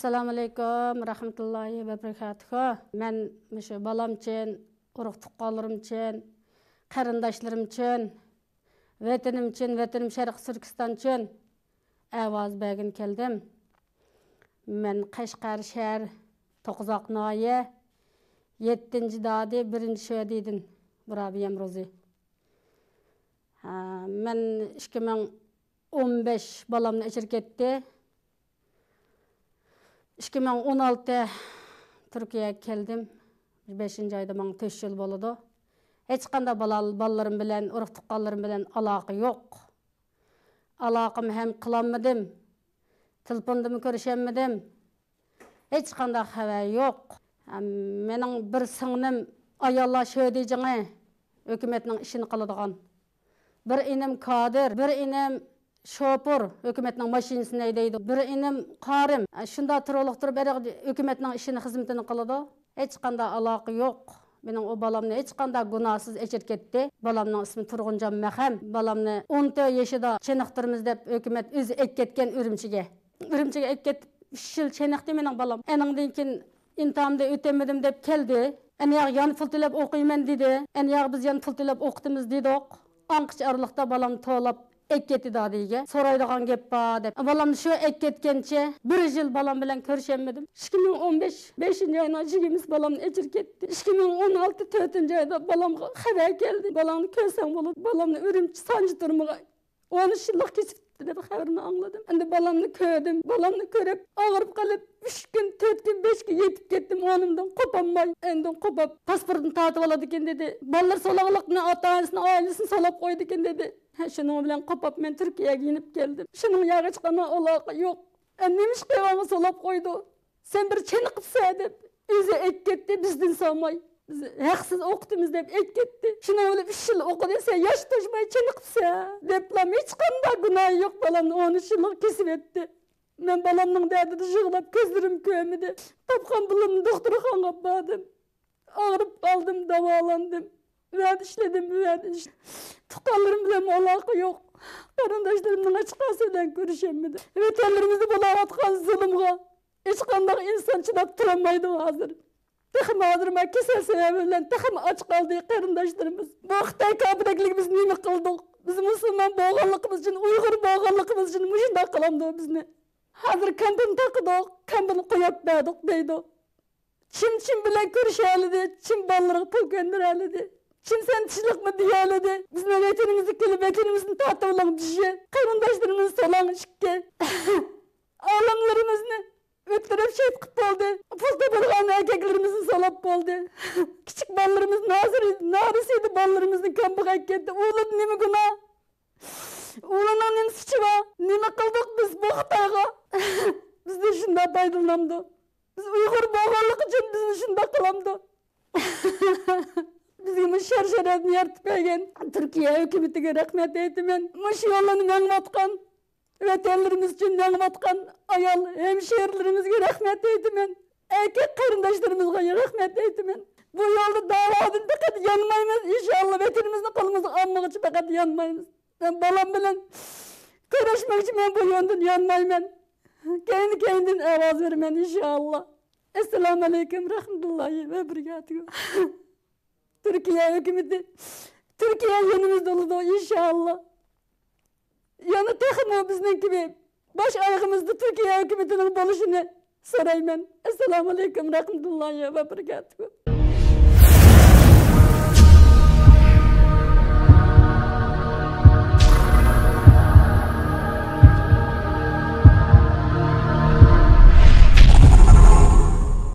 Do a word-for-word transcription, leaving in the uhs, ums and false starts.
ئەسسالامۇئەلەيكۇم رەھمەتۇللاھى ۋە بەرىكاتۇھۇ. مەن مۇشۇ بالام ئۈچۈن، ئۇرۇق-تۇغقانلىرىم ئۈچۈن، قېرىنداشلىرىم ئۈچۈن، ۋەتىنىم ئۈچۈن، ۋەتىنىم شەرقىي تۈركىستان ئۈچۈن ئاۋازە بەرگىلى كەلدىم. مەن قەشقەر شەھەر، توققۇزاق ناھىيە، يەتتىنچى دادى، بىرىنچى شۆدىدىن بۇرابى يامروزى. ھە، مەن ئىككى مىڭ ئون بەش بالامنى ئەچىرىپ كەتتى. ئىككى مىڭ ئون ئالتە تۈركىيەگە كەلدىم. بەشىنچى ئايدا ماڭا تۆت يىل بولىدۇ. ھېچقانداق بالا-، بالىلىرىم بىلەن، ئۇرۇق-تۇغقانلىرىم بىلەن ئالاقە يوق. ئالاقىمۇ ھەم قىلالمىدىم. تېلېفوندىمۇ كۆرۈشەلمىدىم. ھېچقانداق خەۋەر يوق. ھەم مېنىڭ بىر سىڭلىم ئاياللار شۆدىجىڭى، ھۆكۈمەتنىڭ ئىشىنى قىلىدىغان. بىر ئىنىم كادىر، بىر ئىنىم شوپۇر، ھۆكۈمەتنىڭ ماشىنىسىنى ھەيدەيدۇ. بىر ئىنىم قارىم. شۇنداق تۇرۇقلۇق تۇرۇپ، ھەر ھۆكۈمەتنىڭ ئىشىنى، خىزمىتىنى قىلىدۇ. ھېچقانداق ئالاقە يوق. مېنىڭ ئۇ بالامنى ھېچقانداق گۇناھسىز ئەچىرىپ كەتتى. بالامنىڭ ئىسمى تۇرغۇنجان مەخەم. بالامنى ئون تۆت يېشىدا چېنىقتۇرىمىز دەپ ھۆكۈمەت ئۆزى ئەكەتكەن ئۈرۈمچىگە. ئۈرۈمچىگە ئەكەتىپ ئۈچ يىل چېنىقتى مېنىڭ بالام. ئەنىڭدىن كېيىن ئىمتىھاندا ئۆتەلمىدىم دەپ كەلدى. ئەنە ياغ يەنە پۇل تۆلەپ ئوقۇيمەن دېدى. ئەنە ياغ بىز يەنە پۇل تۆلەپ ئوقۇتىمىز دېدۇق. ئاڭقىچە ئارىلىقتا بالامنى توۋلاپ ئەكەتتى دادىگە. سورايدىغان گەپ بار دەپ. بالامنى شۇ ئەكەتكەنچە بىر يىل بالام بىلەن كۆرۈشەلمىدىم. ئىككى مىڭ ئون بەش بەشىنچى ئاينىڭ يىگىرمىسى بالامنى ئەچىرىپ كەتتى. ئىككى مىڭ ئون ئالتە تۆتىنچى ئايدا بالامغا خەۋەر كەلدى. بالاڭنى كۆرسەڭ بولىدۇ. بالامنى ئۈرۈمچى سانجى تۈرمىگە ئون ئۈچ يىللىق كېسىۋېتىپتۇ دەپ خەۋىرىنى ئاڭلىدىم. ئەمدى بالامنى كۆردۈم. بالامنى كۆرۈپ، ئاغرىپ قېلىپ، ئۈچ كۈن، تۆت كۈن، بەش كۈن يېتىپ كەتتىم. ئورنۇمدىن قوپالماي، ئەندىن قوپاپ، پاسپورتىنى تارتىپ ئالىدىكەن دېدى. بالىلىرى سولاقلىقنى، ئاتا-ئانىسىنى، ئائىلىسىنى سولاپ قويىدىكەن دېدى. ھە، شۇنىڭ بىلەن قوپاپ، مەن تۈركىيەگە يېنىپ كەلدىم. شۇنىڭ ياغىچقا ئالاقە يوق. ئە، نېمىشقا ئاڭا سولاپ قويدۇ؟ سەن بىر چېنىقىپسەن دەپ ئۆزى ئەكەتتى، بىزدىن سالماي. بىز ھەقسىز ئوقۇتىمىز دەپ ئەكەتتى. شۇنىڭ بىلەن ئۈچ يىل ئوقۇدى، سەن ياش توشماي چېنىقىپسەن دەپلا، ھېچقانداق گۇناھى يوق بالامنى ئون ئۈچ يىللىق كېسىۋەتتى. مەن بالامنىڭ دەردىدە يىغلاپ، كۆزلىرىم كۆرمىدى. تاپقان پۇلۇمنى دوختۇرخانىغا بەردىم. ئاغرىپ قالدىم، داۋالاندىم. ۋەدە ئىشلىدىم، ۋەدە ئىش-، تۇغقانلىرىم بىلەن ئالاقە يوق. قېرىنداشلىرىمنىڭ ھېچقايسى بىلەن كۆرۈشەلمىدىم. ۋەتەنلىرىمىزدە بولۇۋاتقان زۇلۇمغا ھېچقانداق ئىنسان چىداپ تۇرالمايدۇ ھازىر. تېخىمۇ ھازىر مانا كېسەل سەۋەبى بىلەن تېخىمۇ ئاچ قالدى قېرىنداشلىرىمىز. بۇ خىتاي كاپىردەكلىكى بىز نېمە قىلدۇق؟ بىز مۇسۇلمان بولغانلىقىمىز ئۈچۈن، ئۇيغۇر بولغانلىقىمىز ئۈچۈن مۇشۇنداق قىلامدۇ بىزنى؟ ھازىر كامپىنى تاقىدۇق، كامپىنى قويۇپ بەردۇق دەيدۇ. چىم چىم بىلەن كۆرۈشەلىدى، چىم بالىلىرىغا پۇل كۆندۈرەلىدى. چىم سەن تىنچلىقمۇ دېيەلىدى. بىزنىڭ ۋەتىنىمىزگە كېلىپ، ۋەتىنىمىزنى تارتىۋېلىڭ دېيىشى. قېرىنداشلىرىمىزنى سولاڭ ئىشىككە. ئالىملىرىمىزنى ئۆلتۈرۈپ شېھىت قىلىپ بولدى. پۇل تېپىدىغان ئەركەكلىرىمىزنى سولاپ بولدى. كىچىك بالىلىرىمىز، نازىرى-، نارەسىدە بالىلىرىمىزنى كامپىغا ئەكەتتى. ئۇلار نېمە گۇناھ؟ ئۇلارنىڭ نېمە سۈچى بار؟ نېمە قىلدۇق بىز بۇ خىتايغا؟ بىزدىن شۇنداق پايدىلىنامدۇ؟ بىز ئۇيغۇر بولغانلىقى ئۈچۈن بىزنى شۇنداق قىلامدۇ؟ بىزگە مۇشۇ شار-شارائىتنى يارىتىپ بەرگەن تۈركىيە ھۆكۈمىتىگە رەھمەت ئېيتىمەن. مۇشۇ يوللارنى ماڭىۋاتقان، ۋەتەنلىرىمىز ئۈچۈن مېڭىۋاتقان ئايال ھەمشىرىلىرىمىزگە رەھمەت ئېيتىمەن. ئەركەك قېرىنداشلىرىمىزغا رەھمەت ئېيتىمەن. بۇ يولدا داۋادىن پەقەت يانمايمىز، ئىنشاللا ۋەتىنىمىزنى قولىمىزغا ئالمىغۇچە پەقەت يانمايمىز. مەن بالام بىلەن كۆرۈشمەكچىمەن، بۇ يولدىن يانمايمەن. كەينى-كەينىدىن ئاۋاز بېرىمەن، ئىنشاللا. ئەسسالامۇئەلەيكۇم رەھمەتۇللاھى ۋە بەرىكاتۇھۇ. تۈركىيە ھۆكۈمىتى، تۈركىيە يېنىمىزدا بولىدۇ، ئىنشاللا. يەنە تېخىمۇ بىزنىڭ كىبى باش ئايىغىمىزدا تۈركىيە ھۆكۈمىتىنىڭ بولۇشىنى سورايمەن. ئەسسالامۇئەلەيكۇم رەھمەتۇللاھى ۋە بەرىكاتۇھۇ.